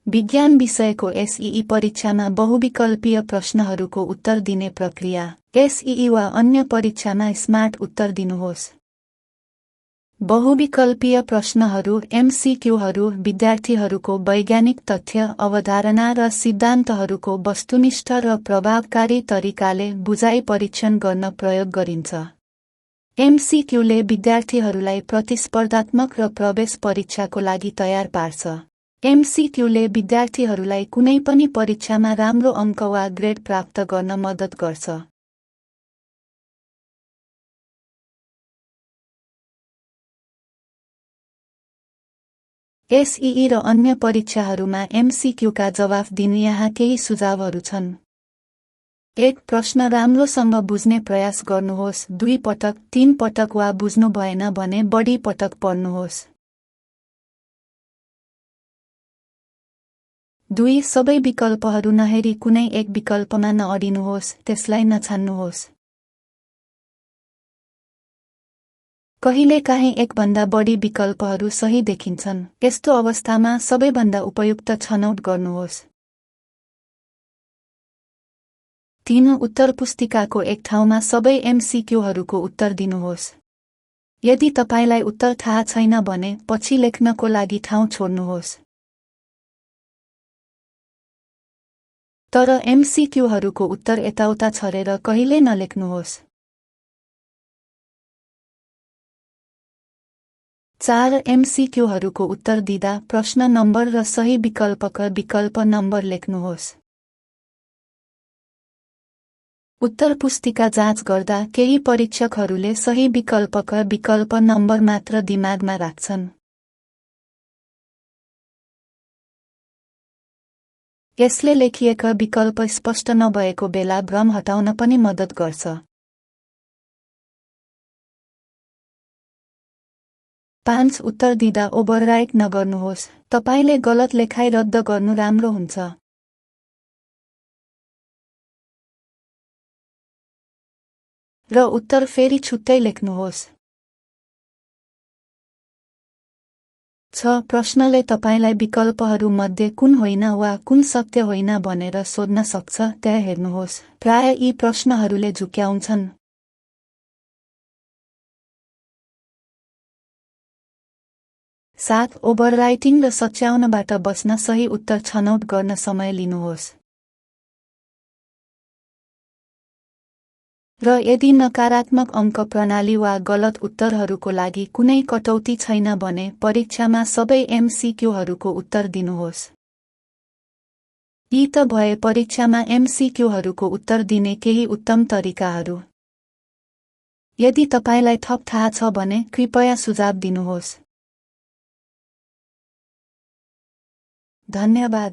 विज्ञान विषयको एसईई परीक्षामा बहुविकल्पीय प्रश्नहरूको उत्तर दिने प्रक्रिया। एसईई वा अन्य परीक्षामा स्मार्ट उत्तर दिनुहोस्। बहुविकल्पीय प्रश्नहरू एमसीक्यूहरू विद्यार्थीहरूको वैज्ञानिक तथ्य, अवधारणा र सिद्धान्तहरूको वस्तुनिष्ठ र प्रभावकारी तरिकाले बुझाइ परीक्षण गर्न प्रयोग गरिन्छ। एमसीक्यूले विद्यार्थीहरूलाई प्रतिस्पर्धात्मक र प्रवेश परीक्षाको लागि तयार पार्छ। एमसीक्यूले विद्यार्थीहरूलाई कुनै पनि परीक्षामा राम्रो अङ्क वा ग्रेड प्राप्त गर्न मद्दत गर्छ। एसईई र अन्य परीक्षाहरूमा एमसीक्यूका जवाफ दिने यहाँ केही सुझावहरू छन्। 1. प्रश्न राम्रोसँग बुझ्ने प्रयास गर्नुहोस्। 2 पटक, 3 पटक वा बुझ्नु भएन भने बढी पटक पढ्नुहोस्। 2. सबै विकल्पहरू नहेरी कुनै एक विकल्पमा नअडिनुहोस्, त्यसलाई नछान्नुहोस्। कहिलेकाहीँ एकभन्दा बढी विकल्पहरू सही देखिन्छन्। यस्तो अवस्थामा सबैभन्दा उपयुक्त छनौट गर्नुहोस्। 3. उत्तर पुस्तिकाको एक ठाउँमा सबै एमसीक्यूहरूको उत्तर दिनुहोस्। यदि तपाईलाई उत्तर थाहा छैन भने पछि लेख्नको लागि ठाउँ छोड्नुहोस्। तर एमसीक्यूहरूको उत्तर यताउता छरेर कहिल्यै नलेख्नुहोस्। 4. एमसीक्यूहरूको उत्तर दिँदा प्रश्न नम्बर र सही विकल्पका विकल्प नम्बर लेख्नुहोस्। उत्तर पुस्तिका जाँच गर्दा केही परीक्षकहरूले सही विकल्पका विकल्प नम्बर मात्र दिमागमा राख्छन्। यसले लेखिएका विकल्प स्पष्ट नभएको बेला भ्रम हटाउन पनि मद्दत गर्छ। 5. उत्तर दिँदा ओभरराइट नगर्नुहोस्। तपाईले गलत लेखाइ रद्द गर्नु राम्रो हुन्छ। र उत्तर फेरि छुट्टै लेख्नुहोस्। 6. प्रश्नले तपाईलाई विकल्पहरू मध्ये कुन होइन वा कुन सत्य होइन भनेर सोध्न सक्छ, त्यहाँ हेर्नुहोस्। प्राय यी प्रश्नहरूले झुक्क्याउँछन्। 7. ओभरराइटिङ र सच्याउनबाट बच्न सही उत्तर छनौट गर्न समय लिनुहोस्। र यदि नकारात्मक अङ्क प्रणाली वा गलत उत्तरहरूको लागि कुनै कटौती छैन भने परीक्षामा सबै एमसीक्यूहरूको उत्तर दिनुहोस्। यी त भए परीक्षामा एमसीक्यूहरूको उत्तर दिने केही उत्तम तरिकाहरू। यदि तपाईलाई थप थाहा छ भने कृपया सुझाव दिनुहोस्। धन्यवाद।